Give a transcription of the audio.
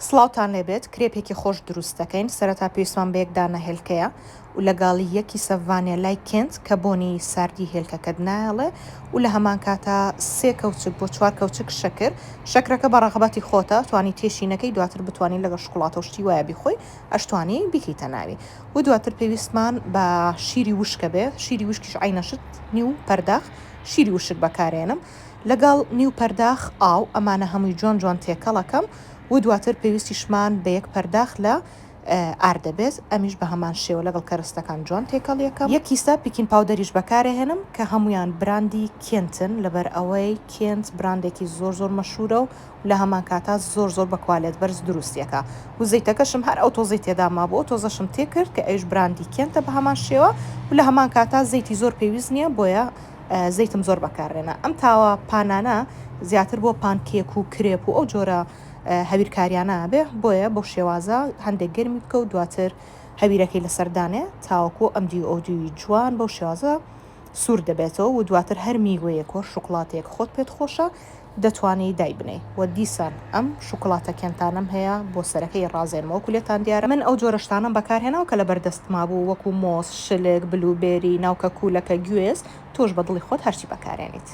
سڵاوتان لێبێت کرێپێکی خۆش دروست دەکەین سەرەتا پێویستمان بە یەک دانە هێلکەیە و لەگەڵ یەک کیسە ڤانێلای کێنت کە بۆنی ساردی هێلکەکەت نایەڵێ و لە هەمان کاتا سێ کەوچک بۆ چوار کەوچک شەکر شەکرەکە بە ڕەغبەتی خۆتە توانی تێشی نەکەی دواتر بتوانی لەگەڵ شوکوڵاتە و شتی وایە بیخۆی ئەشتوانی بیکەیتە ناوی و دواتر پێویستمان بە شیری وشکە بێ شیری وشکیش عەینە شت نیو پەرداخ شیری وشک بەکارێنم لەگەڵ نیو پەرداخ ئاو ئەمانە هەمووی جوان جوان تێکەڵەکەم و دواتر پێویستیشمان بە یەک پەرداخ لە ئارد دەبێت ئەمیش بە هەمان شێوە لەگەڵ کەرەستەکان جوان تێکەڵیەکەم. یەک کیسە baking powder یش بەکارەهێنم کە هەموویان براندی کێنتن لەبەر ئەوەی کێنت براندێکی زۆر زۆر مەشهورە و لە هەمان کاتا زۆر زۆر بە کوالێت بەرز دروستیەکا و زەیتەکەشم هەر ئەو تۆزەی تێدا مابوو ئەو تۆزەشم تێکرد کە ئەویش براندی کێنتە بە هەمان شێوە و لە هەمان کاتا زەیتی زۆر پێویست نییە بۆیە زەیتم زۆر بەکارنێنا ئەم تاوە پانانە زیاتر بۆ پانکێک و کرێپ و ئەو جۆرە هەویرکاریانە ئەبێ بۆیە بەو شێوازە هەندێک گەرمی بکە و دواتر هەویرەکەی لەسەر دانێ تاوەکو ئەم دیو ئەو دیوی جوان بەو شێوازە سوور دەبێتەوە و دواتر هەر میوەیەک و شوکڵاتەیەک خۆت پێت خۆشە دەتوانی دایبنێی وە دیسان ئەم شوکڵاتە کێنتانەم هەیە بۆ سەرەکەی ڕازێنمەوە وەکو لێتان دیارە من ئەو جۆرە شتانەم بەکارهێناوە کە لەبەر دەستما بوو وەکو مۆز شلک blueberry ناوکە کوولەکە گوێز تۆش بە دڵی خۆت هەرچی بەکارێنیت.